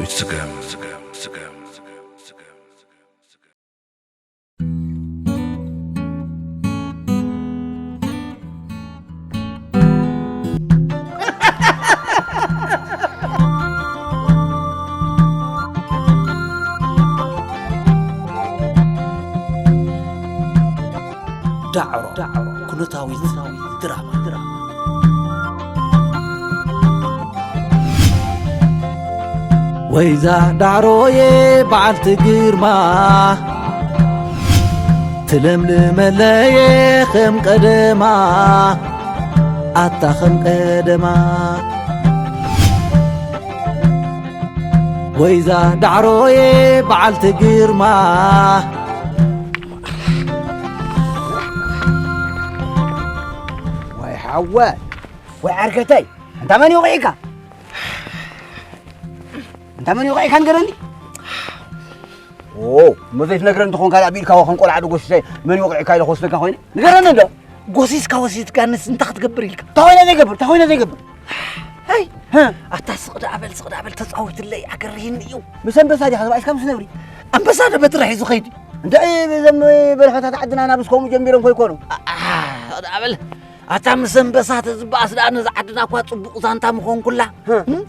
ስገም። ዳዕሮ ኩነታዊት ድራማ። ወይዛ ዳዕሮየ በዓልቲ ግርማ፣ ትለምልመለየ ከም ቀደማ፣ ኣታ ከም ቀደማ። ወይዛ ዳዕሮየ በዓልቲ ግርማ። ወይ ሓወ፣ ወይ ዓርከተይ፣ እንታ መን ይውቕዒካ? እንታ መን ይውቕዒካ ንገረኒ? ኦ፣ እሞ ዘይትነግረኒ እንተኾንካ ደኣ፣ ቢልካ ከም ቆልዓ ዶ ጎሲሰ መን ይውቕዒካ ኢለ ክወስደካ ኮይነ? ንገረኒ እንዶ። ጎሲስካ ወሲድካንስ እንታይ ክትገብር ኢልካ? እንታይ ኮይነ ዘይገብር? እንታይ ኮይነ ዘይገብር? ሃይ! ሀ? ኣታ ስቕ ደኣ በል፣ ስቕ ደኣ በል፣ ተጻወትለይ፣ ኣገርህኒ እዩ። ምስ ኣንበሳ ዲኻ ተባኢስካ ምስ ነብሪ? ኣንበሳ ዶ በትሪ ሒዙ ኸይዱ? እንታይ እዞም በረኻታት ዓድና ናብስ ከምኡ ጀሚሮም ከይኮኑ? ኣኣ፣ ስቕ ደኣ በል። ኣታ ምስ ኣንበሳ ተዝበኣስ ደኣ ነዛ ዓድና እኳ ጽቡቕ ዛንታ ምኾንኩላ። ሀ? እም?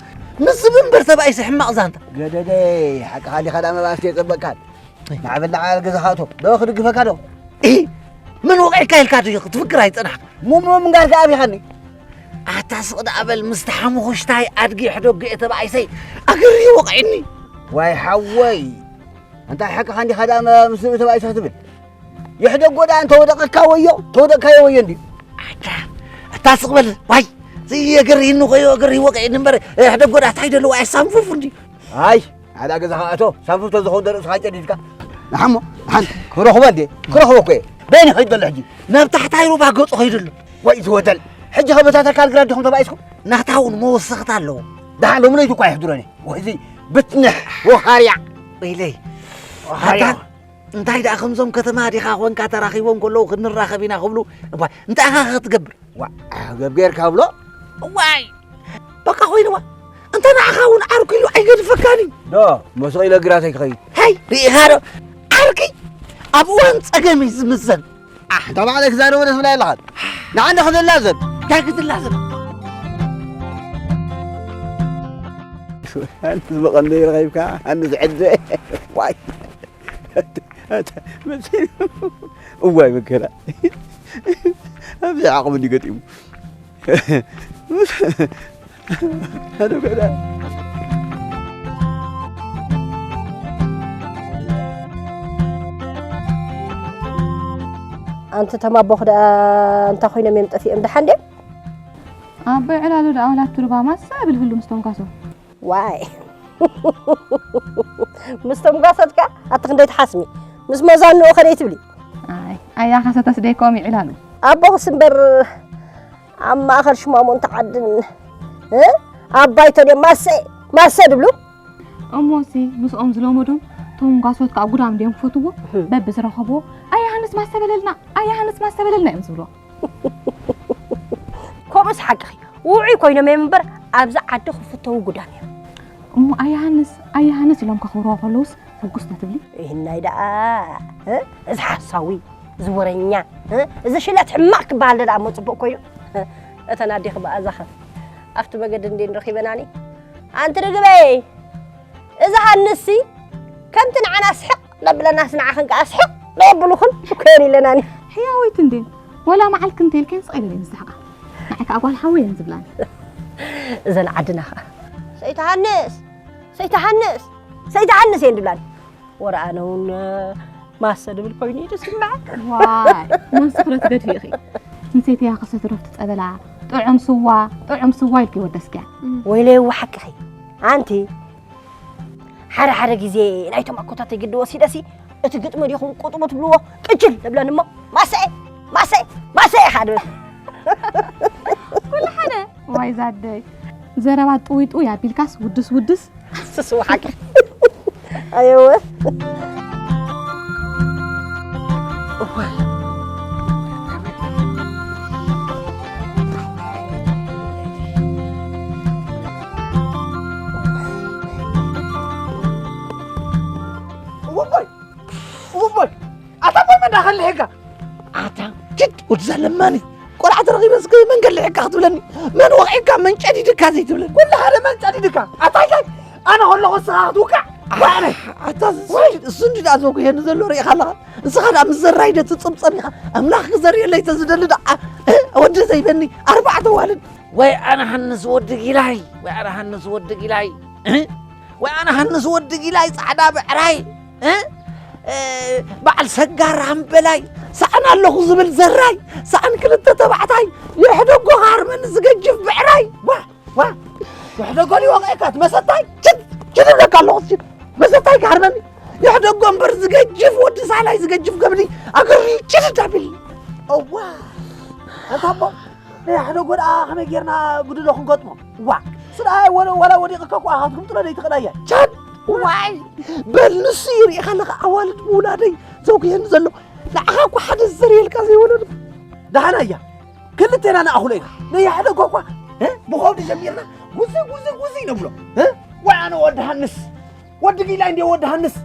ምስ ዝብንበር ተባኢሰ ሕማቕ ዛንታ። ገደደይ፣ ሓቅኻ ዲኻ ደኣ መባእስቲ የጸበቅካን። ማዕበል ደኣ ገዛኻ እቶ። ዶ ክድግፈካ ዶ? ኢ! መን ወቒዕካ ኢልካ ድዩ ክትፍክር ኣይጸናሕካ? ሙሙ ምንጋር ከኣ ኣቢኻኒ። ኣታ ስቕ ደኣ በል፣ ምስቲ ሓሙኹሽታይ ኣድጊ ሕደጎ እየ ተባኢሰይ ኣገርዩ ወቒዕኒ። ዋይ ሓወይ፣ ኣንታ ሓቅኻ እንዲኻ ደኣ መ-፣ ምስ ንብኢ ተባኢሰ ክትብል? የሕደጎ ደኣ እንተወደቐካ ወዮ፣ ተወደቕካዮ ወዮ እንድዩ። ኣታ፣ ኣታ ስቕ በል፣ ዋይ፣ እዚ የገርህኒ ኾዮ፣ የገርህ ወቒዕኒ እምበር፣ የሕደጎ ደኣ እንታይ ደለዎ ኣየሳንፉፉ እንድዩ። ኣይ፣ ዓዳ ገዛኻ ኣቶ፣ ሳንፉፍ ተዝኸውን ዶ ርእስኻ ጨዲድካ? ንሓሞ፣ ንሓን፣ ክረኽቦ እንዴ? ክረኽቦ እኮ እየ። በይኒ ኸይድ ዘሎ ሕጂ። ናብ ታሕታይ ሩባ ገጹ ኸይዱ ኣሎ። ወይ ዝወደል። ሕጂ ኸ በታ ተካል ግራት ዲኹም ተባኢስኩም? ናታ እውን መወሰኽታ ኣለዎ። ደሓን ሎሚ ለይቲ እኳ የሕድሮኒ። ወይ እዚ ብትንሕ፣ ወኻርያ። ወይለይ። ወኻርያ። ኣታ፣ እንታይ ደኣ ከምዞም ከተማ ዲኻ ኾንካ ተራኺቦም ከለዉ ክንራኸብ ኢና ክብሉ፣ እባ እንታይ ኢኻ ክትገብር? ዋ፣ ገብ ጌርካ ብሎ። ዋይ! በቃ ኮይንዋ። እንተ ንዓኻ እውን ዓርኩ ኢሉ ኣይገድፈካን እዩ። ዶ፣ መስቕ ኢለ ግራተይ ክኸይድ። ሃይ፣ ርኢኻ ዶ? ዓርኪ ኣብ እዋን ጸገም እዩ ዝምዘን። ኣሕ፣ እንታ ባዕለይ ክዛረቦ ደስ ብላ ኣለኻት። ንዓንደ ክዝላዘብ። እንታይ ክትላዘብ? ኣንስ ብቐንደይ ረኺብካ፣ ኣንስ ዕደ። ዋይ። ኣታ፣ መሲሉ። እዋይ መከራ። ኣብዚ ዓቕሚ እንዲ ገጢሙ። ሓደ ገዳ። ኣንቲ ተማቦኽ ደኣ እንታይ ኮይኖም እዮም ጠፊኦም? ደሓን ድዮም? ኣቦይ ዕላሉ ደኣ ዋላ ኣብቲ ሩባ ማሳ ይብል ህሉ ምስ ተንኳሶ። ዋይ። ምስ ተምጓሰትካ ኣቲ ክንደይ ትሓስሚ? ምስ መዛንኡ ከደይ ትብሊ? ኣይ፣ ኣያ ካሰተስ ደይኮም ይዕላሉ። ኣቦኽስ እምበር ኣብ ማእኸል ሽማሙን ተዓድን፣ እ? ኣብ ባይቶ ድዮም ማሰ፣ ማሰ ድብሉ? እሞሲ ምስኦም ዝለመዶም ተምጓሶት ከኣ ጉዳም ድዮም ክፈትዎ? በብዝረኸብዎ፣ ኣያ ሃንስ ማሰ በለልና፣ ኣያ ሃንስ ማሰ በለልና እዮም ዝብልዎ። ከምኡስ ሓቅኺ፣ ውዑይ ኮይኖም እዮም እምበር፣ ኣብዚ ዓዲ ክፍተዉ ጉዳም እዮም። እሞ ኣያሃንስ፣ ኣያሃንስ ኢሎም ከኽብርዎ ከለውስ ሕጉስ ዶ ትብሊ? ይህናይ ደኣ፣ እ? እዚ ሓሳዊ፣ እዚ ወረኛ፣ እ? እዚ ሽለት ሕማቕ ክበሃል ደኣ እሞ ጽቡቕ ኮይኑ። እተን ኣዴኺ ብኣዛኸ ኣብቲ መገዲ እንዴ ንረኺበናኒ? ኣንቲ ርግበይ፣ እዚ ሃንስሲ ከምቲ ንዓና ስሕቕ ነብለናስ ንዓኽን ከኣ ስሕቕ ነየብሉኽን እኮ የን ኢለናኒ። ሕያወይቲ እንዴ፣ ወላ መዓልኪ እንተ ኢልክን ስቕ ኢለን እየን ዝስሕቓ። ንዓይ ከኣ ጓል ሓወይ እየን ዝብላኒ። እዘን ዓድና ከኣ፣ "ሰይቲ ሃንስ፣ ሰይቲ ሃንስ፣ ሰይቲ ሃንስ" እየን ዝብላኒ። ወረ ኣነ እውን ማሰ ድብል ኮይኑ እዩ ዝስምዐ። ዋይ፣ መን ስኽረት ገድፊ ኢኺ። ንሰይተያ ከሰትረፍቲ ጸበላ፣ ጥዑም ስዋ፣ ጥዑም ስዋ ኢልኪ ወደስክያ። ወይለይ እዋ ሓቅኺ። ኣንቲ ሓደ ሓደ ግዜ ናይቶም ኣኮታተይ ግዲ ወሲደሲ፣ እቲ ግጥሚ ዲኹም ቁጥሙ ትብልዎ ቅጭል ትብለኒ እሞ፣ "ማሰኤ፣ ማሰኤ፣ ማሰኤ" ኢኻ ድብል። ኩሉ ሓደ። ዋይ ዛደይ። ዘረባ ጥውይ ጥውይ ኣቢልካስ ውድስ ውድስ። ስስ ሓቂ። ኣየወ። ከልሕካ ኣታ ጅድ ወዲ ዘለማኒ ቆልዓ ተረኺበ እስከ መን ከልሕካ ክትብለኒ? መን ወቒዕካ መን ጨዲድካ ዘይትብለኒ? ኩሉ ሓደ መን ጨዲድካ ኣታ እንታይ ኣነ ከለኹ እስኻ ክትውቃዕ ኣነ ኣታ እሱ እንዲ ደኣ ዘጉየኒ ዘሎ ርኢኻ ኣለኻ። ንስኻ ደኣ ምስ ዘራይ ዶ ትጽምጸም ኢኻ? ኣምላኽ ክዘርእየለይ ተዝደሊ ደኣ ወዲ ዘይበኒ ኣርባዕተ ዋልድ ወይ ኣነ ሃንስ ወዲ ጊላይ ወይ ኣነ ሃንስ ወዲ ጊላይ ወይ ኣነ ሃንስ ወዲ ጊላይ ጻዕዳ ብዕራይ በዓል ሰጋር ሃምበላይ ሳዕን ኣለኹ ዝብል ዘራይ ሳዕን ክልተ ተባዕታይ የሕደጎ ሃርመኒ ዝገጅፍ ብዕራይ ዋ ዋ የሕደጎ ሊወቀካ ትመሰታይ ችድ ችድ ብለካ ኣለኹ ችድ መሰታይ ክሃርመኒ የሕደጎ እምበር ዝገጅፍ ወዲ ሳላይ ዝገጅፍ ገብኒ ኣገሪ ችድ ኣቢል እዋ ኣንታ ኣቦ ናይ ሓደ ጎድኣ ከመይ ጌርና ጉድሎ ክንገጥሞ ዋ ስዳ ወላ ወዲቕካ እኳ ክትምጥሎ ደይትኽእላ እያ ቻድ ዋይ በል ንሱ እዩ ርኢኻ ኣለኻ ኣዋልድ ምውላደይ ዘውግየኒ ዘሎ ንዓኻ እኳ ሓደ ዝዘርየልካ ዘይወለዱ ደሓና እያ ክልቴና ንኣኽሎ ኢና ነያሕደጎ እኳ ብኸብዲ ጀሚርና ጉዚ ጉዚ ጉዚ ነብሎ ወይ ኣነ ወዲ ሃንስ ወዲ ጊላ እንዲ ወዲ ሃንስ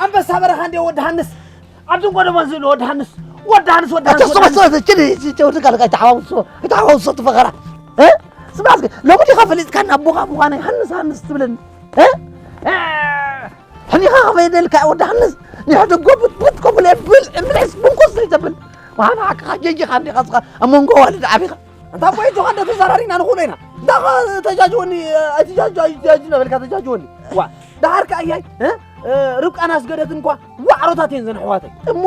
ኣንበሳ በረኻ እንዲ ወዲ ሃንስ ዓዲ እንጎደመ ዝብል ወዲ ሃንስ ወዲ ሃንስ ወዲ ሃንስ ወዲ ሃንስ ተሰበሰበ ችዲ ችዲ ወዲ ጋር ጋር ተሓዋውሶ ተሓዋውሶ ትፈኸራ ስማስ ሎሚ ዲኻ ፈሊጥካ ናብ ቦኻ ምዃነይ ሃንስ ሃንስ ትብለኒ ሕኒኻ ከፈይደልካ ወዲ ሃንስ ንሕድጎ ብትብት ከብለ ብል እምልስ ብንኮስ ዘይተብል ዋና ሓቅኻ ጀጅኻ እንዲኻ ስኻ ኣብ መንጎ ዋልድ ዓቢኻ እንታ ቦይ ጆኻ እንደ ተዛራሪና ንኹሎ ኢና እንዳ ተጃጅወኒ ኣይትጃጅ ኣይትጃጅ ነበልካ ተጃጅወኒ ዋ ደሓር ከኣ እያይ ርብቃን ኣስገደትን እኳ ዋዕሮታት እየን ዘን ኣሕዋተይ እሞ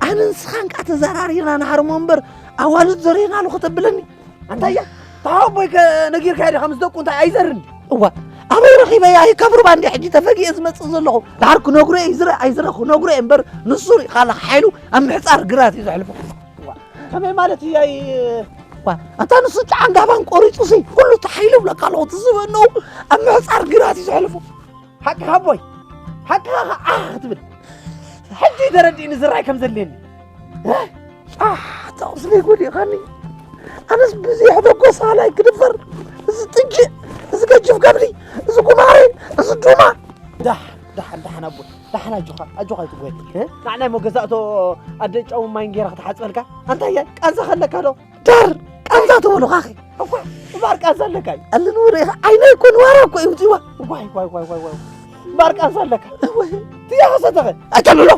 ኣነ ንስኻን ከኣ ተዘራሪርና ንሃርሞ እምበር ኣዋልድ ዘሪርናሉ ከተብለኒ ኣንታ እያ ተሓቦይ ነጊርካዮ ዲኻ ምስ ደቁ እንታይ ኣይዘርን እዋ ኣበይ ረኺበያ ካብ ሩባ እንዲ ሕጂ ተፈጊኤ ዝመፅእ ዘለኹ ድሓር ክነግሮ እየ ዝረ ኣይዝረ ክነግሮ እየ እምበር ንሱ ሪእኻላ ሓይሉ ኣብ ምሕፃር ግራት እዩ ዘሕልፎ ከመይ ማለት እያይ ኣንታ ንሱ ጫዓን ጋባን ቆሪፁ ሲ ኩሉ ተሓይሉ ብለካ ኣለኹ ትዝበ ኣነው ኣብ ምሕፃር ግራት እዩ ዘሕልፎ ሓቅኻ ኣቦይ ሓቅኻ ከዓ ክትብል ሕጂ ተረዲእኒ ዝራይ ከም ዘድልየኒ ኣታ ቁስለይ ጎዲእኻኒ ኣነስ ብዘይ ሕደጎ ሳላይ ክድፈር እዚ ጥንጅ እዚ ገጅፍ ገብሪ እዚ ጉማሬ እዚ ዱማ ዳሕ ዳሕ ዳሕን ኣቦ ዳሕን ኣጆኻ ኣጆኻ ይትጎይ ንዓናይ ሞ ገዛእቶ ኣደ ጨው ማይን ጌራ ክትሓፅበልካ ኣንታያ ቃንዛ ከለካ ዶ ዳር ቃንዛ ተበሉኻኺ እባ ቃንዛ ኣለካ እዩ ኣለ ንወረ ኢኻ ዓይነ እኮ ንዋራ እኮ እዩ ውፅዋ ዋይ ዋይ ዋይ ዋይ ዋይ እምበር ቃንዛ ኣለካ ትያ ከሰተኸ ኣይተልሎ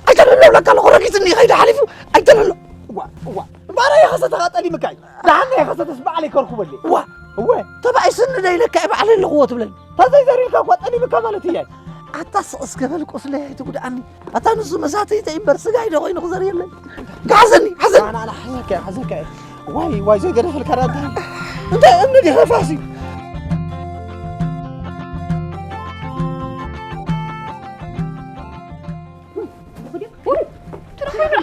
ኣይተልሎ ብለካ ኣለኹ ረጊፅኒ ከይደ ሓሊፉ ኣይተልሎ እዋ እዋ እምበረ የኸሰተኻ ጠሊምካ እዩ ደሓና የኸሰተስ በዓል ይከርኩበለ እዋ እወ ተባይ ስኒ ደይለካ እየ በዓል ኣለኽዎ ትብለኒ ተዘይዘሪልካ እኳ ጠሊምካ ማለት እየ ኣታ ስቕ እስከ በል ቁስለይ ኣይትጉድኣኒ ኣታ ንሱ መሳተይተይ እምበር ስጋይ ዶ ኮይኑ ክዘርየለይ ጋሕዘኒ ሓዘኒ ኣና ኣና ሓዘካ እየ ሓዘካ እየ ዋይ ዋይ ዘይገደፈልካ ዳ እንታይ እንታይ እምኒ ዲኸ ፋሲ ትረኸብና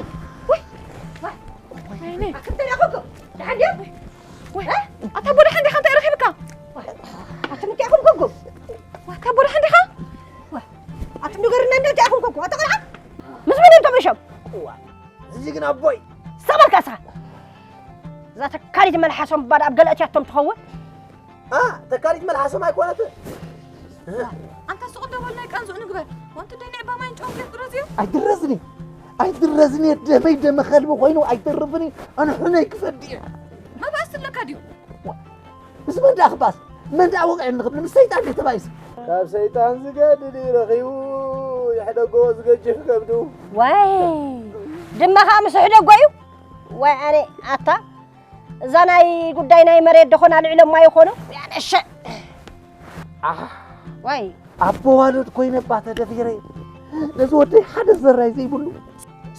ውይ ወይኔ ኣታ ቦዳ ሓንዲኻ እንታይ ረኺብካ ኣትምኪ ኣኹም ኮኩም ኣታ ቦዳ ሓንዲኻ ኣትም ንገርና እንደ እንታይ ኣኹም ኮኩም ኣታ ቆልዓ ምስ መን እዮም ተመሸም እዚ ግን ኣቦይ ሰበልካ እሳ እዛ ተካሊት መልሓሶም ባዳ ኣብ ገለ እትያቶም ትኸውን ተካሊት መልሓሶም ኣይኮነትን ኣንታ ስቕ እንዶ በል ናይ ቃንዝኡ ንግበር ወንቲ ደይ ንዕባ ማይን ጨውን ከይፍረዝዮ ኣይድረዝኒ ኣይድረዝኒ ደመይ ደመ ከልቢ ኮይኑ ኣይተርፍኒ ኣንሑነይ ክፈዲ መባእስ ኣለካ ድዩ ምስ መን ደኣ ክባስ መን ደኣ ወቂዕኒ ክብል ምስ ሰይጣን ድዩ ተባኢሱ ካብ ሰይጣን ዝገድድ እዩ ረኺቡ የሕደጎ ዝገጅፍ ከብዱ ዋይ ድማ ከዓ ምስ ሕደጎ እዩ ዋይ ኣነ ኣታ እዛ ናይ ጉዳይ ናይ መሬት ደኾና ልዕሎ ማይ ይኾኑ ያነሸ ዋይ ኣቦ ዋልድ ኮይነ እባ ተደፊረ ነዚ ወደይ ሓደ ዘራይ ዘይብሉ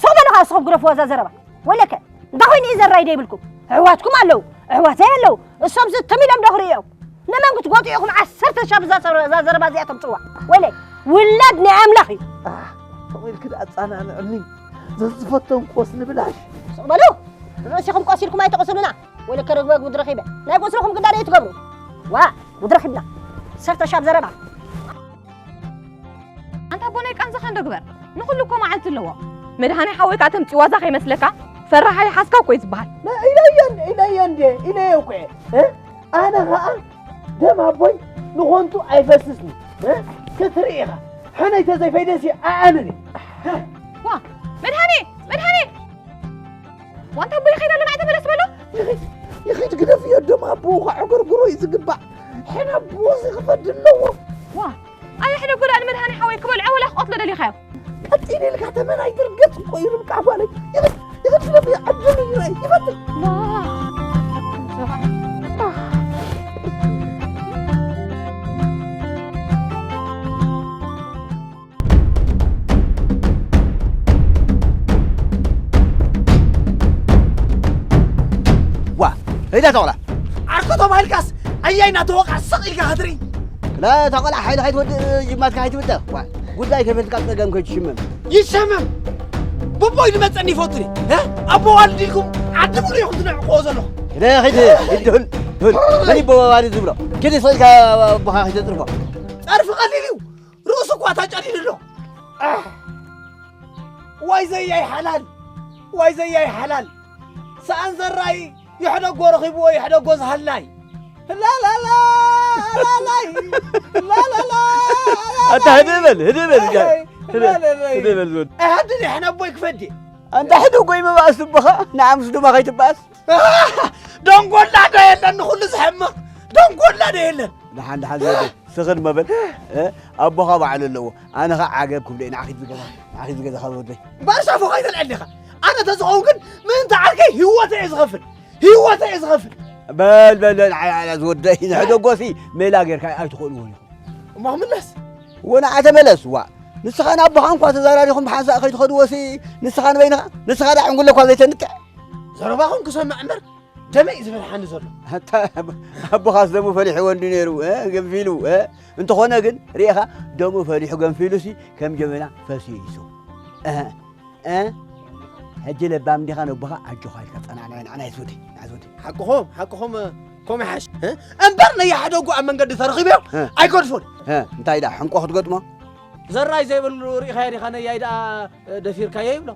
ሰው በልኻ እስኹም ግረፍዎ እዛ ዘረባ ወለከ እንታይ ኮይኑ እዩ ዘራይ ዘይብልኩም ኣሕዋትኩም ኣለዉ ኣሕዋተይ ኣለዉ እሶም ዝትም ኢሎም ዶ ክርእዮም ንመን ክትጎጡ ኢኹም ዓሰርተ ሻብ እዛ ዘረባ እዚኣ ተምፅዋ ወይለይ ውላድ ናይ ኣምላኽ እዩ ከምኡ ኢልክ ኣፃናንዕኒ ዘዝፈተንክዎስ ንብላሽ ስቕ በሉ ርእሲኹም ቆሲልኩም ኣይተቕስሉና ወይለከ ርግበ ጉድ ረኺበ ናይ ቁስልኹም ግዳ ደይ ትገብሩ ዋ ጉድ ረኺብና ዓሰርተ ሻብ ዘረባ ኣንታ ኣቦ ናይ ቃንዛኻ እንዶ ግበር ንኹሉ እኮ መዓልቲ ኣለዎ መድሃኒ ሓወይ ከዓ ተምፂዋዛ ከይመስለካ ፈራሓይ ሓስካ እኮ እዩ ዝበሃል ኢለየ እንዴ ኢለየ እኮ ኣነ ኸዓ ደም ኣቦይ ንኾንቱ ኣይፈስስኒ ክትርኢ ኢኻ ሕነይ ተዘይፈይደሲ ኣኣንን ዋ መድሃኒ መድሃኒ ዋንታ ኣቦ ይኸይድ ኣሎ፣ ንዓይ ተመለስ በሎ። ይኺድ፣ ይኺድ፣ ግደፍዮ፣ ደም ኣቦኡ ከዕገርግሮ እዩ ዝግባእ። ሕነ ኣቦኡ እዚ ክፈዲ ኣለዎ። ዋ፣ ኣየ ሕደጎ ደኣ ንመድሃኔ ሓወይ ክበልዖ ወላ ክቐትሎ ደሊኻዮ? ቀጢን ኢልካ ተመን ኣይትርገጽ እኮ እዩ ርብቃ ጓለይ። ይኽድ፣ ይኽድ ግደፍዮ፣ ዕድል እዩ ይረኣይ፣ ይፈትን። ዋ፣ ዋ፣ ሄዳ ተቆላ። ዓርኩ ተባሂልካስ ኣያይ እናተወቕዐ ስቕ ኢልካ ክትርኢ። ላ ተቆላ ሓይሊ ከይትወድእ ጅማትካ ከይትብተ። ዋ፣ ጉዳይ ከይፈልጥካ ጸገም ከይትሽመም። ይሸመም። ብቦይ ዝመጸኒ ይፈቱኒ። እ? ኣቦ ዋልድ ኢልኩም ዓዲ ሙሉ ኢኹም ትነዕቆ ዘለኹም። ለ ኸይት ድሁል ድሁል መን ይቦ ዋልድ ዝብሎ። ግዲ ሰልካ ኣቦኻ ከይተጽርፎ። ጸርፊ ቀሊል እዩ። ርእሱ እኳ ተጨዲዱ ኣሎ። ኣህ! ዋይ ዘያይ ሓላል፣ ዋይ ዘያይ ሓላል። ሰኣን ዘራይ ይሕደጎ ረኺብዎ ይሕደጎ ዝሃላይ። ላላላ ላላይ ላላላ ኣታ ህድእ በል ህድእ በል እዚኣ። ህድእ በል ህድእ በል ዝወድ። ኣይሃድን እየ ሕነ ኣቦይ ክፈዲ። ኣንታ ሕደጎ ይመባእስ ትበኻ ንዓምስ ድማ ከይትበኣስ። ደንጎላ ዶ የለን ንኹሉ ዝሕምቕ ደንጎላ ዶ የለን። ደሓን ደሓን ዝወደይ ስኽን መበል ኣቦኻ ባዕሉ ኣለዎ። ኣነ ኸዓ ዓገብ ክብሎ እየ ንዓኺ ዝገዛ ንዓኺ ዝገዛ ካብ ወደይ። እምበኣር ሻፎ ከይተልዕል ዲኻ? ኣነ ተዝኸውን ግን ምእንቲ ዓርከይ ህይወተይ እየ ዝኸፍል። ህይወተይ እየ ዝኸፍል። በል በል በል ዓላ ዓላ ዝወደይ ንሕደጎሲ ሜላ ጌርካ ኣይትኽእልዎን ኢኹም። እሞ ክምለስ እዎ ንዓ ተመለስ ዋ ንስኻን ኣቦኻ እንኳ ተዛራሪኹም ብሓንሳእ ከይትኸድዎሲ ንስኻ ንበይንኻ ንስኻ ዳ ዕንጉለ እኳ ዘይተንጥዕ። ዘረባኹም ክሰምዕ እምበር ደመይ እዩ ዝፈልሓኒ ዘሎ። ኣታ ኣቦኻስ ደሙ ፈሊሑ ወንዱ ነይሩ እ፣ ገንፊሉ እ። እንተኾነ ግን ርኢኻ ደሙ ፈሊሑ ገንፊሉሲ ከም ጀበና ፈሲሱ። እ፣ እ፣ ሕጂ ለባም እንዲኻ ነቦኻ ኣጆኻ ኢልካ ጸናዕናዮ ንዓና ይስውዲ ንዓስውዲ። ሓቅኹም ሓቅኹም ኮም ይሓሽ እ? እምበር ነያሕደጉ ኣብ መንገዲ ተረኺበዮ እ። ኣይገድፎን። እ፣ እንታይ ዳ ሕንቆ ክትገጥሞ? ዘራይ ዘይብሉ ርኢኻዮ ዲኻ ነያይ ደኣ ደፊርካዮ ይብሎ።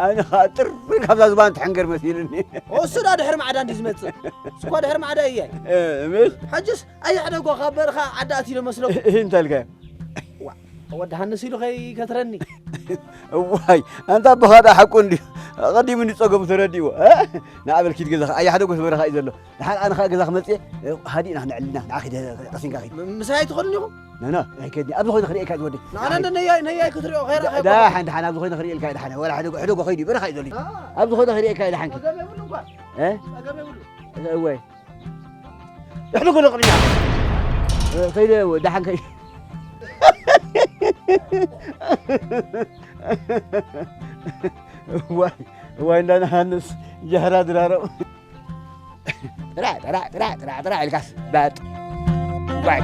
ኣነ ከዓ ጥር ካብዛ ዝባን ትሕንገር መሲልኒ። እሱ ዳ ድሕሪ ማዕዳ እንዲ ዝመፅእ ስኳ ድሕሪ ማዕዳ እየ። ምስ ሕጅስ ኣየሕደጎ ካብ በርኻ ዓዲ ኣትዩ ዶ መስለኩም? እንታይ ኢልካዮ? ዋ፣ ወዲ ሃንስ ኢሉ ከይከትረኒ። እዋይ ኣንታ ኣቦኻ ዳ ሓቁ እንድዩ። ቀዲሙ እንዲ ፀገሙ ተረዲእዎ። ንኣበል ኪድ ገዛኻ ኣየሕደጎስ በረኻ እዩ ዘሎ። ደሓን ኣነ ኸኣ ገዛ ክመጽእ ሃዲእና ክነዕልልና ንዓ ኺድ ቀሲንካ ኺድ ም- ምሳይ ኣይትኸዱን ኢኹም? ኖ ኖ ኣይከድኒ ኣብዚ ኾይነ ክርእየካ ዝወደይ ኣነ ነያይ ነያይ ክትሪኦ ኸይራ ዳሓን ዳሓን ኣብዚ ኾይነ ክርእየልካ ዳሓን ወላ ሕደጎ ሕደጎ ኸይዱ በረኻ እዩ ዘሎ ኣብዚ ኾይነ ክርእየካ ዳሓን ኪድ ጸገም የብሉ እኳ እ? ጸገም የብሉ እወይ ሕደጎ ሎ ቅድሚያ ኸይደ ዳሓን ከይ ዋይ ዋይ እንዳናሃንስ ጃህራ ድራረው ጥራ ጥራ ጥራ ጥራ ጥራ ኢልካስ ባጥ ዋይ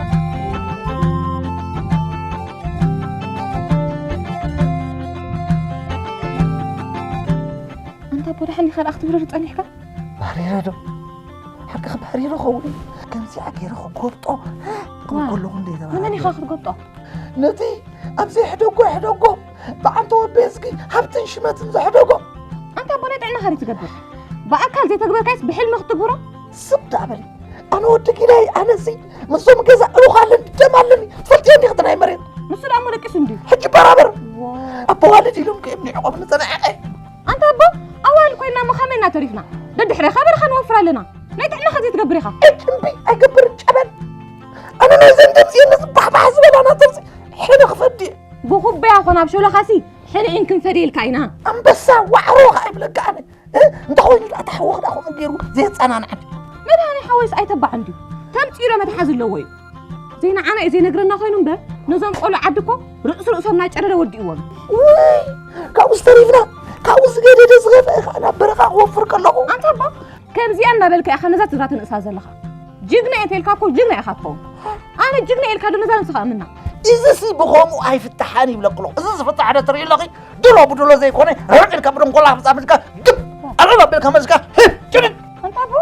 ኣንታ ኣቦ ደሓን ዲኻ ደኣ ክትብረር ጸኒሕካ? ባህሪረ ዶ? ሓቅኺ ባህሪረ ኸውን ከምዚኣ ገይረ ክጎብጦ ክብል ከለኹ እንደ ንመን ኢኻ ክትጎብጦ? ነቲ ኣብ ዘይሕደጎ ሕደጎ ብዓንተወ ቤዝጊ ሃብትን ሽመትን ዘሕደጎ ኣንታ ኣቦ ናይ ጥዕና ካሪ ትገብር ብኣካል ዘይተግበርካይስ ብሕልሚ ክትግብሮ ስብ ደኣ በሊ ኣነ ወዲ ጊዳይ ኣነሲ ምስዞም ገዛ እሩኽ ኣለኒ ደም ኣለኒ ትፈልጥዮ እንዲኺ እቲ ናይ መሬት ንሱ ደኣ እሞ ደቂሱ እንድዩ ሕጂ በራበር ኣቦዋልድ ኢሎም ከየምኒዕቆም ንፀናዕቀ ኣንታ ኣቦ ኣዋልድ ኮይና እሞ ከመይ ኢና ተሪፍና ደድሕሬኻ በረኻ ንወፍር ኣለና ናይ ጥዕናኻ ዘይትገብር ኢኻ እጭ እምቢ ኣይገብርን ጨበል ኣነ ናይዘን ደምፅየኒ ዝባሕባሕ ዝበላ ናተምፂ ሕነ ክፈዲ ብኹበያ ኮን ኣብ ሸሎኻሲ ሕነ ኢን ክንፈድየልካ ኢና ኣንበሳ ዋዕሮ ከዓ ይብለካ ኣነ እንተኾይኑ ደኣ ተሓወኽ ደኣ ከምኡ ገይሩ ዘየፀናንዓኒ መድሃኒ ሓወይስ ኣይተባዕ እንድዩ ተምፂኡ ዶ መትሓዚ ኣለዎ እዩ ዘይንዓና እዩ ዘይነግረና ኮይኑ እምበር ነዞም ቆልዑ ዓዲ እኮ ርእሲ ርእሶም እናጨረረ ወዲእዎም ውይ ካብኡ ዝተሪፍና ካብኡ ዝገደደ ዝኸፍአ ከዓ ናብ በረኻ ክወፍር ከለኹ ኣንታ እባ ከምዚኣ እናበልካ ኢኻ ነዛ ትግራ ተንእሳ ዘለኻ ጅግና እየ ተልካ እኮ ጅግና ኢኻ ትኸውን ኣነ ጅግና ኢልካ ዶ ነዛ ነብስኻ እምና እዝሲ ብኸምኡ ኣይፍትሓን ይብለክሎ እዚ ዝፍታሕ ዶ ትርኢ ኣለኺ ድሮ ብድሎ ዘይኮነ ርዕድ ኢልካ ብደንኮላ ክብፃ መፅካ ግብ ኣልዕል ኣቢልካ መፅካ ህብ ጭድድ ኣንታ ኣቦ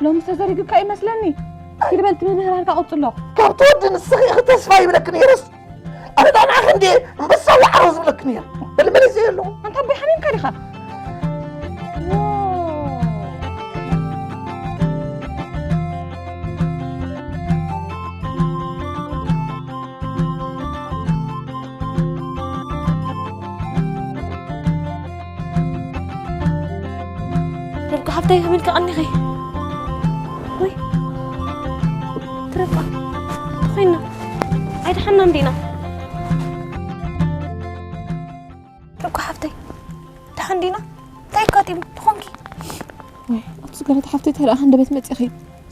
ሎሚ ዝተዘሪግካ ይመስለኒ ኪድ በል ትምህርሃርካ ቀፅሎ ካብ ትወዲ ንስኺ ኢኺ ተስፋ ይብለኪ ነይረስ ኣነ ዳኣ ንዓኺ እንድየ ኣንበሳ ዋዕሮ ዝብለኪ ነይረ በል መሊሰ ኣለኹ ኣንታ ኣቦይ ሓሚምካ ዲኻ እኮ ሓፍተይ ከመይ ኢልኪ ቀኒኺ? ወይ ትረፋ ተኾይና ኣይደሓናን ዲና? እኮ ሓፍተይ ደሓን ዲና? እንታይ ኣጋጢሙ ትኾንኪ? ወይ ኣቲ ስገረት ሓፍተይ ተረኣ ክንደበት መፂኺ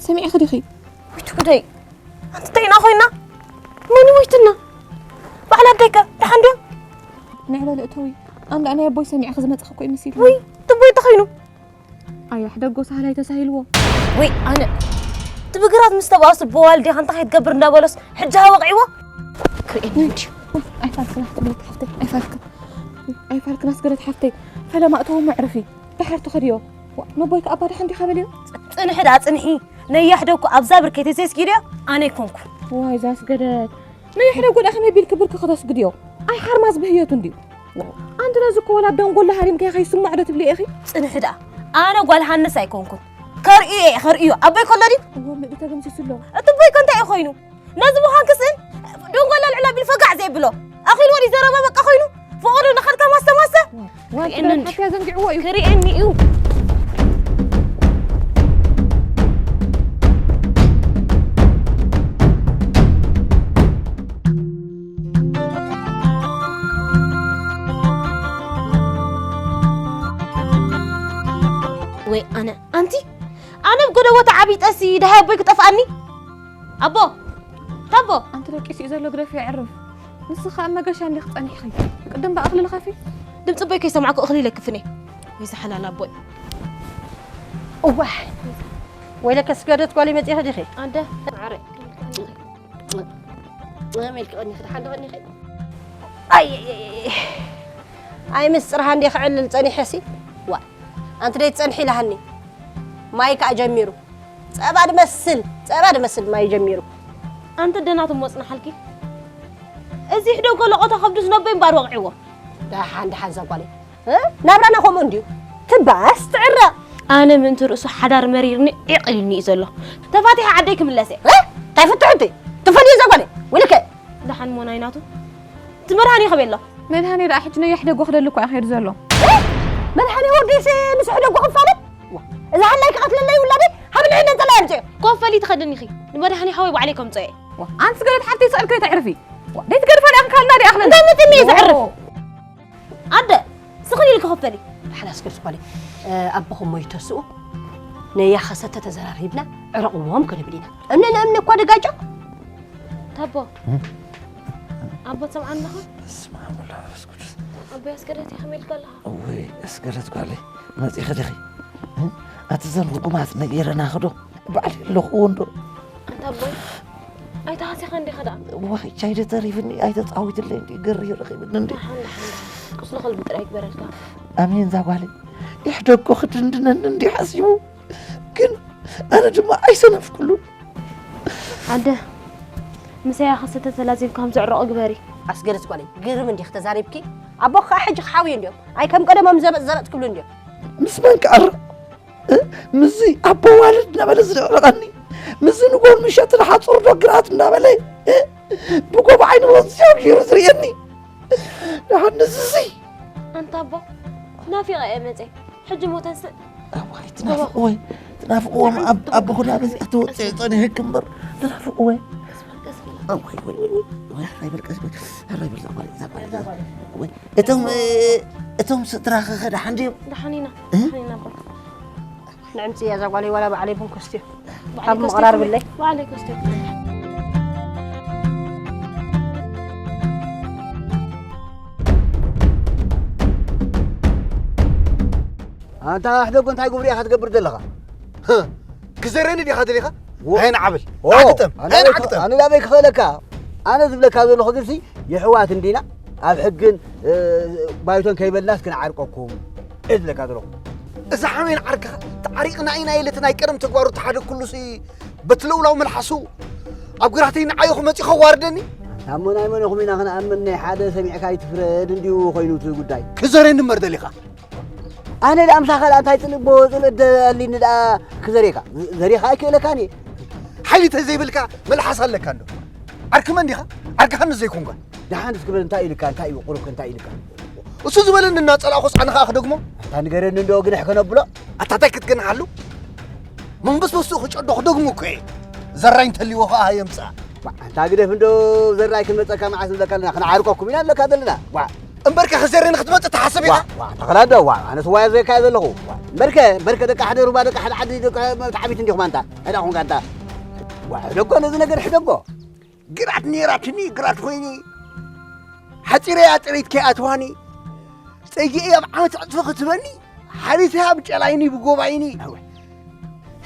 ሰሚዕኺ ዲኺ? ወይ ትጉደይ ኣንቲ እንታይ ኢና ኮይና? መን ይወይትና? ባዕላ ኣደይከ ደሓን ድያ? ንዕበል እተዊ ኣንዳ ናይ ኣቦይ ሰሚዕኺ ዝመፅኺ እኮ ይመስል። ወይ ትቦይ ተኾይኑ ኣያሕ ደጎ ሳህላይ ተሳሂልዎ። ወይ ኣነ እቲ ብግራት ምስ ተባእሱ ብዋልዴኻ እንታይ ከይትገብር እንዳበሎስ ሕጂ ሃወቕዒዎ ክርእየኒ እንዲ ኣይፋልክን ኣፍቅርልክ ሓፍተይ ኣይፋልክን ኣይፋልክን ኣስገደት ሓፍተይ ፈለማ እተዊ መዕርፊ ድሓር ትኸድዮ ነቦይ ከኣ ባድሓ እንዲኻ በልዮ ጽንሒ ደኣ ጽንሒ ነያሕ ደኩ ኣብዛ ብርከይ ተዘይስጊድዮ ኣነ ኣይኮንኩ ዋይ ዛስገደት ነይሕረ ጎዳ ከመይ ቢልኪ ብርኪ ከተስግድዮ? ኣይ ሓርማዝ ብህየቱ እንድዩ። ኣንቲ ነዚ እኮ ወላ ደንጎላ ሃሪምካዮ ከይስማዕ ዶ ትብሊ ኢኺ? ጽንሒ ደኣ ኣነ ጓል ሃንስ ኣይኮንኩን። ከርእዮ እየ ከርእዮ ኣቦይ ከሎ ድዩ? እዎ ምእዲ ተገምሲሱ ኣሎ። እቲ ኣቦይ ከ እንታይ እዩ ኮይኑ? ነዚ ምዃን ክስእን ደንጎላ ልዕል ኣቢሉ ፈጋዕ ዘየብሎ ኣኺልዎ ድዩ ዘረባ በቃ ኮይኑ? ፍቕሪ ንኸድካ ማስተ ማስተ ክርእየኒ እንዲ ሓፍያ ዘንጊዕዎ እዩ። ክርእየኒ እዩ። ወይ ኣነ ኣንቲ ኣነ ብጎደቦ ተዓቢጠሲ ደሃይ ኣቦይ ክጠፍኣኒ ኣቦ ታቦ ኣንቲ ደቂሱ እዩ ዘሎ ግደፍ የዕርፍ ንስኻ ኣብ መገሻ እንዲኺ ጸኒሕኺ ቅድም ብኣኽሊ ልኸፊ ድምፂ ኣቦይ ከይሰማዕኩ እኽሊ ይለክፍኒ ወይ ዝሓላል ኣቦይ እዋሕ ወይለከ ስገደት ጓለይ መፂኺ ዲኺ ኣደ ማዕረ ኣሜልኪ ቀኒኺ ደሓን ዶ ቀኒኺ ኣይ ኣይ ምስፅርኻ እንደ ክዕልል ፀኒሐሲ ዋ ኣንቲ ደይ ትፀንሒ ኢላሃኒ ማይ ከዓ ጀሚሩ ጸባ ድመስል ጸባ ድመስል ማይ ጀሚሩ ኣንተ ደናት ሞጽና ሓልኪ እዚ ሕደጎ ለቆታ ከብዱ ዝነበይ እምባር ወቕዕዎ ደሓን ደሓን ዘጓለይ ናብራና ከምኡ እንድዩ ትባስ ትዕረቕ ኣነ ምእንቲ ርእሱ ሓዳር መሪርኒ ዒቕ ኢሉኒ እዩ ዘሎ ተፋቲሐ ዓደይ ክምለስ እየ እንታይ ፍትሑ እቲ ትፈልዩ ዘጓለይ ውልከ ደሓን ሞ ናይናቱ እቲ መድሃኒ ከበይ ኣሎ መድሃኒ ደኣ ሕጂ ነያሕ ደጎ ክደሊ እኳ እዩ ከይዱ ዘሎ መድሃኒ ወዲስ ምስ ሕደጎ ክፋለጥ እዛ ሃላይ ክቐትለለይ ውላደይ ሃብልዒ ነጸላ የምጽኦ ኮፍ በሊ ትኸድኒ ኢኺ ንመድሃኒ ሓወይ ባዕለይ ከምጽኦ እየ ኣንቲ ስገደት ሓፍተይ ስእልከ ተዕርፊ ደይትገድፋ ዲኣ ካልና ዲኣ ክለና እንታይ ምጥኒ እዩ ዘዕርፍ ኣደ ስኽሪ ኢልኪ ክፈሊ ሓላስ ገብስ ጓለይ ኣቦኹም ሞይተስኡ ነያ ኸሰተ ተዘራሪብና ዕረቕዎም ክንብል ኢና እምኒ ንእምኒ እኳ ድጋጮ ታቦ ኣቦ ትሰምዓኒ ኣለኻ በስመ ኣብ ወወልድ ወመንፈስ ቅዱስ ኣቦይ ኣስገደት እየ ከመይ ኢልካ ኣለኻ እውይ ኣስገደት ጓለይ መፂኺ ዲኺ ኣቲ ዘን ርጉማት ነጊረናኺ ዶ ባዕለይ ኣለኹዎ እንዶ ኣንታ ኣቦይ ኣይተሃሲኻ እንዲኻ ደኣ ዋይ ቻይደ ተሪፍኒ ኣይተፃዊትለይ እንዲ ገሪ ረኺብኒ እንዲ ደሓን ደሓን ደሓን ቁስሊ ከልቢ ጥራይ ይግበረልካ ኣሜን ዛጓለይ ይሕደጎ ክድንድነኒ እንዲ ሓሲቡ ግን ኣነ ድማ ኣይሰነፍኩሉ ኣደ ምሳያ ከሰተ ተላዚም ከም ዘዕረቑ ግበሪ ኣስገደት ጓለይ ግርም እንዲኽ ተዛሪብኪ ኣቦ ከዓ ሕጂ ክሓውዩ እንዲዮም ኣይ ከም ቀደሞም ዘበጥ ዘበጥ ክብሉ እንዲዮም ምስ መን ክዕረቕ ምስዚ ኣቦ ዋልድ እናበለ ዝዕረቐኒ ምስዚ ንጎን ምሸት ንሓፁር ዶ ግራት እናበለ ብጎብ ዓይኒ ወፅዮ ገይሩ ዝርእየኒ ደሓን ንዝዚ ኣንታ ኣቦ ናፊቐ እየ መፀ ሕጂ ሞ ተንስእ ኣዋይ ትናፍቅወይ ትናፍቅዎም ኣቦኹ ናበዚ ኣተወፅኦ ፀኒሕክ እምበር ትናፍቅወይ እቶም እቶም ስድራኸ ደሓን ድዮም ደሓን ኢና ደሓን ኢና ኣቦ ንዕምፅያ እዛ ጓለይ ዋላ ባዕለይ ቡን ከስትዮ ካብ ምቕራር ብለይ ባዕለይ ከስትዮ ኣንታ ኣሕደጎ እንታይ ጉብሪ ኢኻ ትገብር ዘለኻ ክዘረኒ ዲኻ ደሊኻ ኣይንዓብል ኣይግጠም ኣይንዓግጠም ኣነ ላበይ ክኽእለካ ኣነ ዝብለካ ዘለኹ ግንሲ የሕዋት እንዲና ኣብ ሕግን ባይቶን ከይበልናስ ክንዓርቀኩም እየ ዝብለካ ዘለኹ እዛ ሓሜን ዓርክኻ ተዓሪቕና ኢና ኢለ እቲ ናይ ቀደም ተግባሩ ተሓደግኩሉሲ በቲ ለውላው መልሓሱ ኣብ ግራተይ ንዓዮ ክመፂ ከዋርደኒ ኣሞ ናይ መነኹም ኢና ክንኣምን ናይ ሓደ ሰሚዕካ ኣይትፍረድ እንዲዩ ኮይኑ እቲ ጉዳይ ክዘረኒ እምበር ደሊኻ ኣነ ደኣ ምሳኻ ደኣ እንታይ ፅልእ ቦ ፅልእ ደሊኒ ደኣ ክዘሬካ ዘሬኻ ኣይክእለካን እየ ሓይሊ ተዘይብልካ መልሓስ ኣለካ እንዶ ዓርኪ መን ዲኻ ዓርኪ ሃንስ ዘይኮንካ ደሓን እስክበል እንታይ ኢልካ እንታይ እዩ ቁሩብከ እንታይ ኢልካ እሱ ዝበለኒ እናጸላእኹስ ኣነ ኸኣ ክደግሞ? ኣታ ንገረኒ እንዶ ግንሕ ከነብሎ። ኣታ እንታይ ክትገንሓሉ? መንበስበስኡ ክጨዶ ክደግሞ እኮ እየ። ዘራይ እንተልይዎ ኸኣ የምጽኣ። ዋ፣ ኣንታ ግደፍ እንዶ ዘራይ ክንመጸካ መዓስ ንብለካ ኣለና፣ ክንዓርቀኩም ኢና ንብለካ ዘለና። ዋ። እምበርከ ከዘረኒ ክትመጽእ ትሓስብ ኢኻ? ዋ፣ ዋ፣ ተኸላ እንዶ፣ ዋ፣ ኣነስ ዋያ ዘይካ እየ ዘለኹ። ዋ፣ እምበርከ፣ እምበርከ ደቂ ሓደ ሩባ፣ ደቂ ሓደ ዓዲ፣ ደቂ መትዓቢት እንዲኹም ኣንታ። እንታይ ደኣ ኹንካ ኣንታ? ዋ፣ ሕደጎ ነዚ ነገር ሕደጎ። ግራት ነይራትኒ፣ ግራት ኮይኒ። ሓጺረይ ኣጽረይት ከይኣትዋኒ። ጸጊኤ ኣብ ዓመት ዕጽፊ ክትበኒ። ሓሪሰይ ኣብ ጨላይኒ ብጎባይኒ። ኣወ።